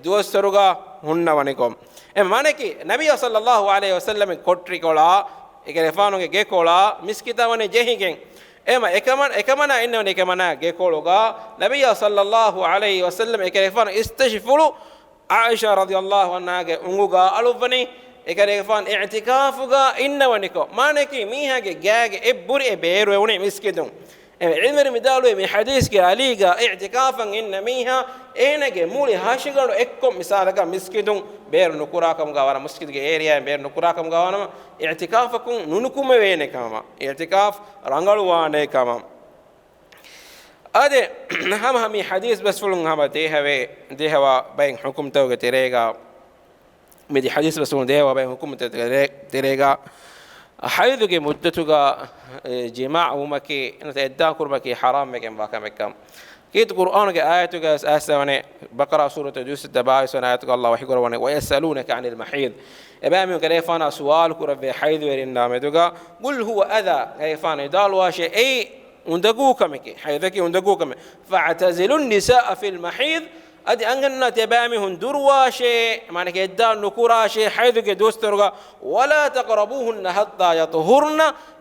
ދުވަސްވަރުގަ ހުންނަވަނިކޮށް. އެ މާނައަކީ، ނަބިއްޔާ ޞައްލައްލާހު ޢަލައިހި ވަސައްލަމްގެ ކޮޓަރިކޮޅާ، އެކަލޭފާނުގެ ގެކޮޅާ، މިސްކިތާ ވަނީ ޖެހިގެން. އެމަ އެކަމަން-، އެކަމަނާ އިންނަވަނީ އެކަމަނާ ގެކޮޅުގަ، ނަބިއްޔާ ޞައްލައްލާހު ޢަލައިހި ވަސައްލަމް އެކަލޭފާނު އިސްތަށިފުޅު ޢާއިޝާ ރަޟިޔަﷲ ޢަންހާގެ އުނގުގަ އަޅުއްވަނީ، އެކަލޭގެފާނު އިޢްތިކާފުގަ އިންނަވަނިކޮށް، މާނައަކީ މީހާގެ ގާގެ އެއްބުރި އެބޭރުވެވުނީ މިސްކިތުން. އެ ޢިލްމުވެރިން ވިދާޅުވޭ މި ޙަދީޘްގެ އަލީގަ އިޢްތިކާފަށް އިންނަ މީހާ އޭނަގެ މުޅި ހަށިގަނޑު އެއްކޮށް މިސާލަކަށް މިސްކިތުން ބޭރު ނުކުރާކަމުގަ ވަރަށް، މިސްކިތުގެ އޭރިއާއިން ބޭރު ނުކުރާކަމުގަ ވަނަމަ އިޢްތިކާފަކުން ނުނުކުމެވޭނެ ކަމަށް، އިޢްތިކާފް ރަނގަޅުވާނޭ ކަމަށް. އާދެ، ހަމަ ހަމަ މި ޙަދީޘް ބަސްފުޅުން ހަމަ ދޭހަވޭ، ދޭހަވާ ބައެއް ޙުކުމްތަކުގެ ތެރޭގަ، މިދި ޙަދީޘް ބަސްފުޅުން ދޭހަވާ ބައެއް ޙުކުމްތަކުގެ ތެރޭ-، ތެރޭގަ، ޙައިޟުގެ މުއްދަތުގަ، އެ، ޖިމާޢު ވުމަކީ، ނުވަތަ އެއްދާން ކުރުމަކީ ޙަރާމްވެގެންވާ ކަމެއްކަން. ކީރިތި ޤުރުއާނުގެ އާޔަތުގަ އައިސް އައިސް ވަނީ، ބަޤަރާ ސޫރަތު ދުއިސައްތަ ބާވީސް ވަނަ އާޔަތުގަ ﷲ ވަޙީކުރައްވަނީ، "ويسألونك عن المحيض." އެބައިމީހުން ކަލޭގެފާނާ ސުވާލު ކުރައްވޭ ޙައިޟުވެރިންނާ މެދުގަ، "قل هو أذى." ކަލޭގެފާނު ވިދާޅުވާށޭ، އެއީ އުނދަގޫ ކަމެކޭ، ޙައިޟަކީ އުނދަގޫ ކަމެއް. "فاعتزلوا النساء في المحيض." އަދި އަންހެނުންނާ ތިޔަބައިމީހުން ދުރުވާށޭ، މާނައަކީ އެއްދާން ނުކުރާށޭ ޙައިޟުގެ ދުވަސްވަރުގަ، "ولا تقربوهن حتى يطهرن."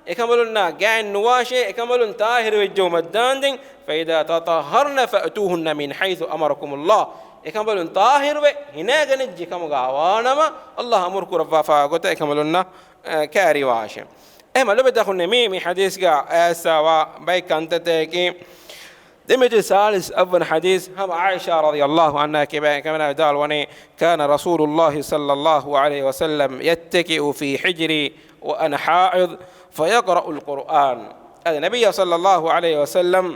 އެކަނބަލުންނާ ގާތް ނުވާށޭ، އެކަނބަލުން ޠާހިރު ވެއްޖައުމަށް ދާންދެން، "فإذا تطهرن فأتوهن من حيث أمركم الله." އެކަނބަލުން ޠާހިރުވެ ހިނާގަނެއްޖެ ކަމުގަ ވާނަމަ، ﷲ އަމުރު ކުރައްވާފާ ގޮތަށް އެކަނބަލުންނަށް، އަ، ކައިރިވާށޭ. އެހެންމަ ލޮބުވެތި އަޚުންނޭ، މީ، މި ޙަދީޘްގަ އައިސް އައިސް ވާ ބައެއް ކަންތައްތަކަކީ، ދެމިތި ސާޅީސް އަށްވަނަ ޙަދީޘް، ހަމަ ޢާއިޝާ ރަޟިޔަﷲ ޢަންހާ ކިބައިން ކަމަނާ ވިދާޅުވަނީ، "كان رسول الله صلى الله عليه وسلم يتكئ في حجري وأنا حائض فيقرأ القرآن." އަދި ނަބިއްޔާ ޞައްލައްލާހު ޢަލައިހި ވަސައްލަމް،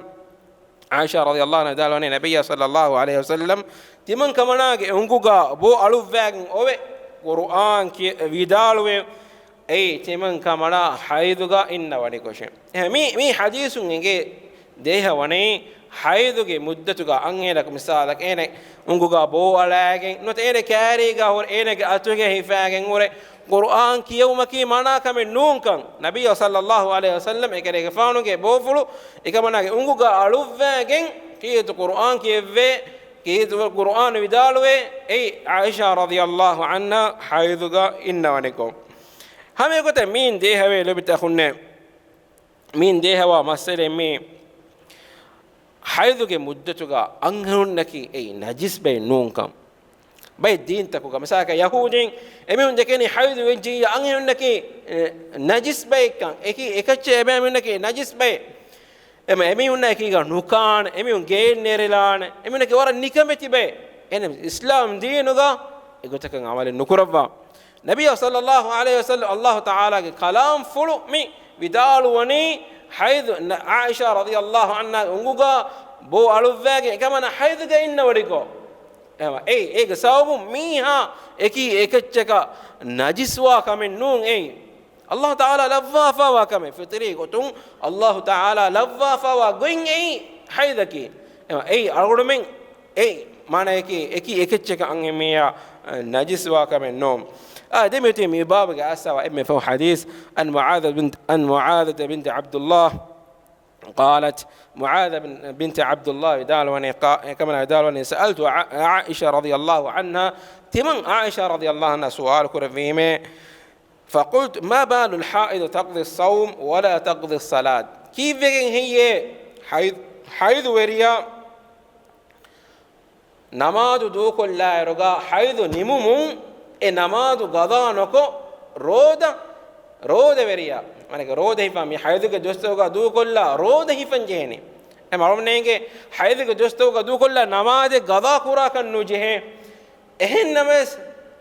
ޢާއިޝާ ރަޟިޔައްލާހު ޢަންހާ ވިދާޅުވަނީ، ނަބިއްޔާ ޞައްލައްލާހު ޢަލައިހި ވަސައްލަމް ތިމަން ކަމަނާގެ އުނގުގަ ބޯ އަޅުއްވާގެން އޮވެ، ޤުރުއާން ކި-، ވިދާޅުވެ، އެއީ ތިމަން ކަމަނާ ޙައިޟުގަ އިންނަވަނިކޮށެއް. އެހެން މި، މި ޙަދީޘުން އެނގޭ ދޭހަވަނީ، ޙައިޟުގެ މުއްދަތުގަ އަންހެނަކު މިސާލަކަށް އޭނަ އުނގުގަ ބޯ އަޅާގެން ނުވަތަ އޭނަ ކާރީގަ ހުރެ އޭނަގެ އަތުގެ ހިފާގެން ހުރެ ޤުރުއާން ކިޔެވުމަކީ މަނާ ކަމެއް ނޫންކަން، ނަބިއްޔާ ޞައްލައްލާހު ޢަލައިހި ވަސައްލަމް އެކަލޭގެފާނުގެ ބޯފުޅު އެކަމަނާގެ އުނގުގަ އަޅުއްވާގެން ކީރިތި ޤުރުއާން ކިޔެވޭ، ކީރިތި ޤުރުއާން ވިދާޅުވޭ، އެއީ ޢާއިޝާ ރަޟިޔައްލާހު ޢަންހާ ޙައިޟުގަ އިންނަވަނިކޮށް. ހަމައެގޮތަށް މިއިން ދޭހަވޭ ލޯބިތަކުންނޭ، މިއިން ދޭހަވާ މައްސަލައެއް މީ، ޙައިޟުގެ މުއްދަތުގަ އަންހެނުންނަކީ އެއީ ނަޖިސް ބައެއް ނޫންކަން. ބައެއް ދީންތަކުގަ މިސާލަކަށް ޔަހޫދީން އެމީހުން ދެކެނީ ޙައިޟު ވެއްޖިއްޔާ އަންހެނުންނަކީ، އެ، ނަޖިސް ބައެއްކަން. އެކި އެކައްޗެއް އެބައިމީހުންނަކީ ނަޖިސް ބައެއް. އެމަ އެމީހުންނާ އެކީގަ ނުކާނެ، އެމީހުން ގެއިން ނެރެލާނެ، އެމީހުންނަކީ ވަރަށް ނިކަމެތި ބައެއް. އެހެން އިސްލާމް ދީނުގަ އެގޮތަކަށް ޢަމަލެއް ނުކުރައްވާ. ނަބިއްޔާ ޞައްލައްލާހު ޢަލައިހި ވަސައްލަމް ﷲ ތަޢާލާގެ ކަލާމްފުޅު މި ވިދާޅުވަނީ ޙައިޟު، ޢާއިޝާ ރަޟިޔައްލާހު ޢަންހާގެ އުނގުގަ ބޯ އަޅުއްވާގެން އެކަމަނާ ޙައިޟުގަ އިންނަވަނިކޮށް. އެހެންވީމަ އެއީ އޭގެ ސަބަބުން މީހާ އެކީ އެކައްޗަކަށް ނަޖިސްވާ ކަމެއް ނޫން އެއީ. ﷲ ތަޢާލާ ލައްވާފައިވާ ކަމެއް، ފިޠުރީ ގޮތުން ﷲ ތަޢާލާ ލައްވާފައިވާ ގޮތް އެއީ ޙައިޟަކީ. އެހެންވީމަ އެއީ އަޅުގަނޑުމެން އެއީ، މާނަޔަކީ، އެކީ އެކައްޗަކަށް އަންހެންމީހާ، އަ، ނަޖިސްވާ ކަމެއް ނޫން. އާ، ދެން މިއޮތީ މި ބާބުގެ އައިސްފައިވާ އެންމެ ފަހު ޙަދީޘް، عن معاذ بنت، عن معاذة بنت عبد الله قالت، މުޢާޛަ ބިން، ބިންތި ޢަބްދުﷲ ވިދާޅުވަނީ، ޤާ-، އެކަމަނާ ވިދާޅުވަނީ، سألت عا-، عائشة رضي الله عنها، ތިމަން ޢާއިޝާ ރަޟިޔައްލާހު ޢަންހާ ސުވާލު ކުރެއްވީމޭ، فقلت، ما بال الحائض تقضي الصوم ولا تقضي الصلاة؟ ކީއްވެގެން ހެއްޔޭ ޙައިޟު، ޙައިޟުވެރިޔާ ނަމާދު ދޫކޮށްލާއިރުގަ ޙައިޟު ނިމުމުން އެ ނަމާދު ޤަޟާ ނުކޮށް، ރޯދަ، ރޯދަވެރިޔާ، މާނައަކީ ރޯދަ ހިފާ މި ޙައިޟުގެ ދުވަސްތަކުގަ ދޫކޮށްލާ ރޯދަ ހިފަން ޖެހެނީ. އެ މަރުމްނޭނގެ ޙައިޟުގެ ދުވަސްތަކުގަ ދޫކޮށްލާ ނަމާދެއް ޤަޟާ ކުރާކަށް ނުޖެހޭ. އެހެންނަމަވެސް،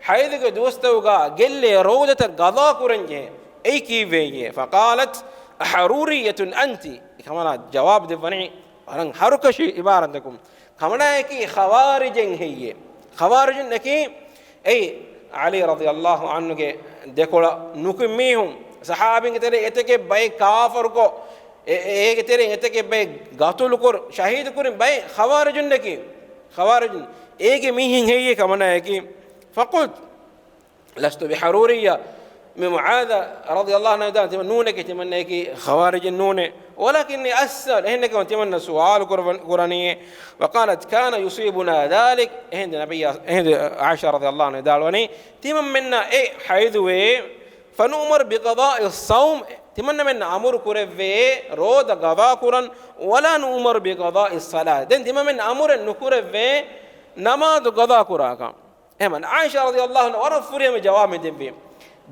ޙައިޟުގެ ދުވަސްތަކުގަ ގެއްލޭ ރޯދަތައް ޤަޟާ ކުރަންޖެހޭ. އެއީ ކީއްވެއްޔޭ؟ فقالت، أحرورية أنت؟ އެކަމަނާ ޖަވާބު ދެއްވަނީ ވަރަށް ހަރުކަށި ޢިބާރާތަކުން. ކަމަނާޔަކީ ޚަވާރިޖެއް ހެއްޔޭ؟ ޚަވާރިޖުންނަކީ އެއީ ޢަލީ ރަޟިޔައްލާހު ޢަންހުގެ ދެކޮޅަށް ނުކުތް މީހުން، ޞަޙާބީންގެ ތެރެއިން އެތަކެއް ބައެއް ކާފަރުކޮށް، އެ-، އެ-، އޭގެ ތެރެއިން އެތަކެއް ބައެއް ޤަތުލުކުރި، ޝަހީދުކުރި ބައެއް ޚަވާރިޖުންނަކީ. ޚަވާރިޖުން އޭގެ މީހެއް ހެއްޔޭ ކަމަނާޔަކީ؟ فقلت، لست بحرورية. މި މުޢާޛަ ރަޟިޔައްލާހު ޢަންހު ދާން ތިމަން ނޫނެކޭ، ތިމަންނައަކީ ޚަވާރިޖެއް ނޫނޭ. ولكني أسأل، އެހެންނެކަމަ ތިމަންނަ ސުވާލު ކުރަވަން، ކުރަނީ. وقالت، كان يصيبنا ذلك. އެހެން ނަބިއްޔާ، އެހެން ޢާއިޝާ ރަޟިޔައްލާހު ޢަންހާ ވިދާޅުވަނީ، ތިމަންމެންނަށް އެ ޙައިޟުވޭ، فنؤمر بقضاء الصوم، ތިމަންނަމެންނަށް އަމުރު ކުރެއްވޭ ރޯދަ ޤަޟާ ކުރަން، ولا نؤمر بقضاء الصلاة، ދެން ތިމަންމެން އަމުރެއް ނުކުރެއްވޭ ނަމާދު ޤަޟާ ކުރާކަށް. އެހެން ޢާއިޝާ ރަޟިޔައްލާހު ޢަންހާ ވަރަށް ފުރިހަމަ ޖަވާބެއް ދެއްވީ.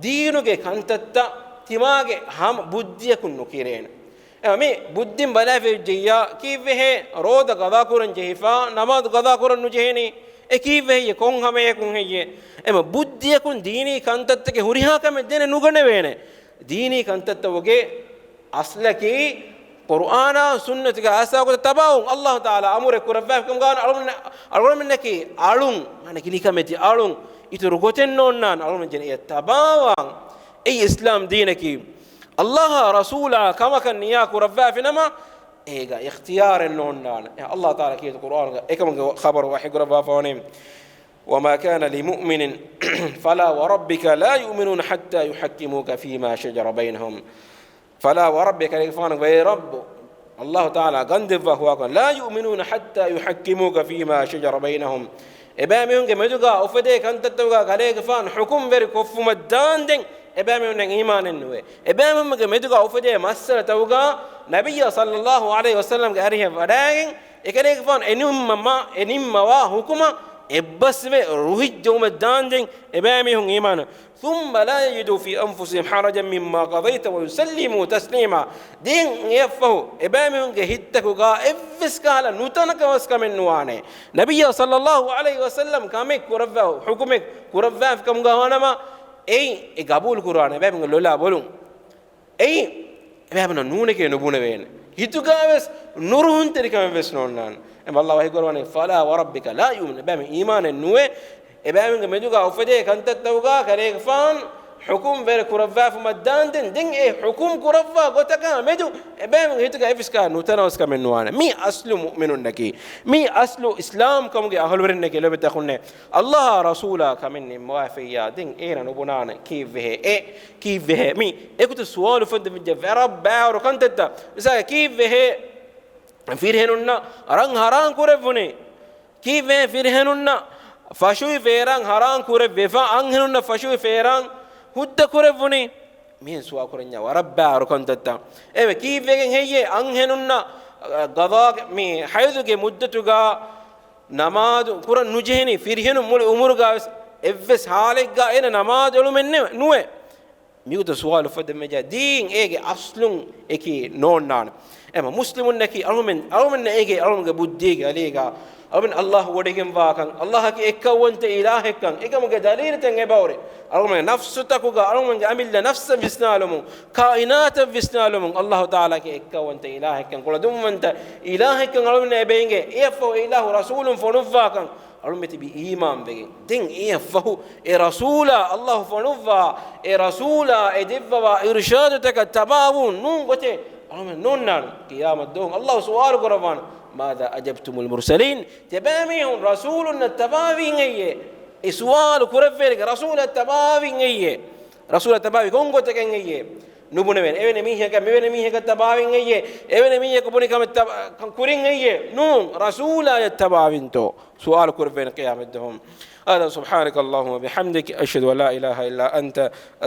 ދީނުގެ ކަންތައްތައް ތިމާގެ ހަމަ ބުއްދިއަކުން ނުކިރޭނެ. އެ މި ބުއްދިން ބަލާފައި ވެއްޖެއްޔާ، ކީއްވެހޭ ރޯދަ ޤަޟާ ކުރަން ޖެހިފަ، ނަމާދު ޤަޟާ ކުރަން ނުޖެހެނީ؟ އެ ކީއްވެހެއްޔޭ؟ ކޮން ހަމައަކުން ހެއްޔޭ؟ އެމަ ބުއްދިއަކުން ދީނީ ކަންތައްތަކެއް ހުރިހާ ކަމެއް ދެނެއް ނުގަނެވޭނެ. ދީނީ ކަންތައްތަކުގެ އަސްލަކީ، ޤުރުއާނާ ސުންނަތުގެ އަސާސްގަ ތަބާވުން. ﷲ ތަޢާލާ އަމުރެއް ކުރައްވާފިކަމުގަ އަޅުގަނޑުމެން، އަޅުގަނޑުމެންނަކީ އަޅުން، މާނައަކީ ނިކަމެތި އަޅުން، އިތުރު ގޮތެއް ނޯންނާން އަޅުގަނޑުމެން އެ ތަބާވާން. އެއީ އިސްލާމް ދީނަކީ. ﷲ އާ ރަސޫލާ ކަމަކަށް ނިޔާ ކުރައްވާފިނަމަ، އޭގަ އިޚްތިޔާރެއް ނޯންނާނެ. އެ ﷲ ތަޢާލާ ކީރިތި ޤުރުއާނުގަ އެކަމުގެ ޚަބަރު ވަޙީ ކުރައްވާފަވަނީ، وما كان لمؤمن، فلا وربك لا يؤمنون حتى يحكموك فيما شجر بينهم. فلا وربك، ކަލޭގެފާނު ވައި ރައްބު، ﷲ ތަޢާލާ ގަންދެއްވާ ހުވާކަން، لا يؤمنون حتى يحكموك فيما شجر بينهم. އެބައިމީހުންގެ މެދުގަ އުފެދޭ ކަންތައްތަކުގަ ކަލޭގެފާނު ޙުކުމްވެރި ކޮށްފުމަށް ދާންދެން އެބައިމީހުންނަށް އީމާނެއް ނުވޭ. އެބައިމީހުންގެ މެދުގަ އުފެދޭ މައްސަލަތަކުގަ ނަބިއްޔާ ޞައްލައްލާހު ޢަލައިހި ވަސައްލަމްގެ އަރިހަށް ވަޑައިގެން އެކަލޭގެފާނު އެނިންމަމާ، އެނިންމަވާ ޙުކުމަށް އެއްބަސްވެ ރުހިއްޖެވުމަށް ދާންދެން އެބައިމީހުން އީމާނު. ثم لا يجدوا في أنفسهم حرجا مما قضيت ويسلموا تسليما. ދެން އެއަށްފަހު އެބައިމީހުންގެ ހިތްތަކުގަ އެއްވެސް ކަހަލަ ނުތަނަކަވަސް ކަމެއް ނުވާނެ. ނަބިއްޔާ ޞައްލައްލާހު ޢަލައިހި ވަސައްލަމް ކަމެއް ކުރައްވާ، ޙުކުމެއް ކުރައްވާފި ކަމުގަ ވާނަމަ، އެއީ އެ ގަބޫލު ކުރާނެ އެބައިމީހުންގެ ލޮލާ ބޮލުން. އެއީ އެބައިމީހުންނަށް ނޫނެކޭ ނުބުނެވޭނެ. ހިތުގަވެސް ނުރުހުންތެރިކަމެއްވެސް ނޯންނާނެ. އެ ﷲ ވަޙީ ކުރަވަނީ، "فلا وربك لا يؤمنون." އެބައިމީހުންގެ މެދުގަ އުފެދޭ ކަންތައްތަކުގަ ކަލޭގެފާން ޙުކުމް ވެރި ކުރައްވާފަ މައްދާންދެން، ދެން އެ ޙުކުމް ކުރައްވާ ގޮތަކާ މެދު އެބައިމީހުންގެ ހިތުގަ އެއްވެސް ކަހަލަ ނުތަނަވަސްކަމެއް ނުވާނެ. މީ އަސްލު މުއުމިނުންނަކީ. މީ އަސްލު އިސްލާމް ކަމުގެ އަހުލުވެރިންނަކީ. ލޯބިވެތި އަޚުންނޭ، ﷲ އާ ރަސޫލާ ކަމެއް ނިންމަވައިފިއްޔާ، ދެން އޭނަ ނުބުނާނެ ކީއްވެހޭ އެ؟ ކީއްވެހޭ މީ؟ އެގޮތަށް ސުވާލު އުފެއްދެވިއްޖެ. ވަރަށް ބައިވަރު ކަންތައްތައް. މިސާލަކަށް، ކީއްވެހޭ ފިރިހެނުންނަށް ރަން ހަރާން ކުރެއްވުނީ؟ ކީއްވެ ފިރިހެނުންނަށް ފަށުވި ފޭރާން ހަރާން ކުރެއްވިފަ، އަންހެނުންނަށް ފަށުވި ފޭރާން ހުއްދަ ކުރެއްވުނީ؟ މިހެން ސުވާލު ކުރަންޏާ ވަރަށް ބައިވަރު ކަންތައްތައް. އެވެ، ކީއްވެގެން ހެއްޔޭ އަންހެނުންނަށް، އަ، ގަޟާގެ މި ޙައިޟުގެ މުއްދަތުގަ ނަމާދު ކުރަން ނުޖެހެނީ؟ ފިރިހެނުން މުޅި ޢުމުރުގަވެސް އެއްވެސް ޙާލެއްގަ އޭނަ ނަމާދު އެޅުމެއް ނެ-، ނުވޭ. މިގޮތަށް ސުވާލު އުފެއްދެވިއްޖެ. ދީން އޭގެ އަސްލުން އެކީ ނޯންނާނެ. އެމަ މުސްލިމުންނަކީ އަޅުމެން، އަޅުމެންނަށް އޭގެ އަޅުމެންގެ ބުއްދީގެ އަލީގަ އަޅުމެން ﷲ ވޮޑިގެންވާކަން، ﷲ އަކީ އެއްކައުވަންތަ އިލާހެއްކަން، އެކަމުގެ ދަލީލުތައް އެބަހުރި. އަޅުމެންގެ ނަފްސުތަކުގަ، އަޅުމެންގެ އަމިއްލަ ނަފްސަށް ވިސްނާލުމުން، ކާއިނާތަށް ވިސްނާލުމުން، ﷲ ތަޢާލާ އަކީ އެއްކައުވަންތަ އިލާހެއްކަން، ކުޅަދުންވަންތަ އިލާހެއްކަން އަޅުމެންނަށް އެބަ އެނގޭ. އެއަށްފަހު އެ އިލާހު ރަސޫލުން ފޮނުއްވާކަން އަޅުމެން ތިބީ އީމާންވެގެން. ދެން އެއަށްފަހު އެ ރަސޫލާ، ﷲ ފޮނުއްވާ އެ ރަސޫލާ އެ ދެއްވަވާ އިރުޝާދުތަކަށް ތަބާވުން ނޫން ގޮތެއް އަޅުމެން ނޯންނާނެ. ޤިޔާމަތްދުވަހު ﷲ ސުވާލު ކުރައްވާނެ، ماذا أجبتم المرسلين؟ ތިބާމީހުން ރަސޫލުންނަށް ތަބާވީން އެއްޔޭ؟ އެ ސުވާލު ކުރެއްވޭނެ، ރަސޫލަށް ތަބާވީން އެއްޔޭ؟ ރަސޫލަށް ތަބާވީ ކޮން ގޮތަކަށް އެއްޔޭ؟ ނުބުނެވޭނެ. އެވެނި މީހަކަށް މިވެނި މީހަކަށް ތަބާވިން އެއްޔޭ؟ އެވެނި މީހަކު ބުނި ކަމަށް ތަބާ-، ކަން ކުރިން އެއްޔޭ؟ ނޫން، ރަސޫލާޔަށް ތަބާވިންތޯ؟ ސުވާލު ކުރެއްވޭނެ ޤިޔާމަތްދުވަހު. هذا سبحانك اللهم وبحمدك، أشهد أن لا إله إلا أنت،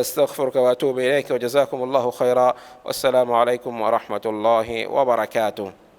أستغفرك وأتوب إليك، وجزاكم الله خيرا، والسلام عليكم ورحمة الله وبركاته.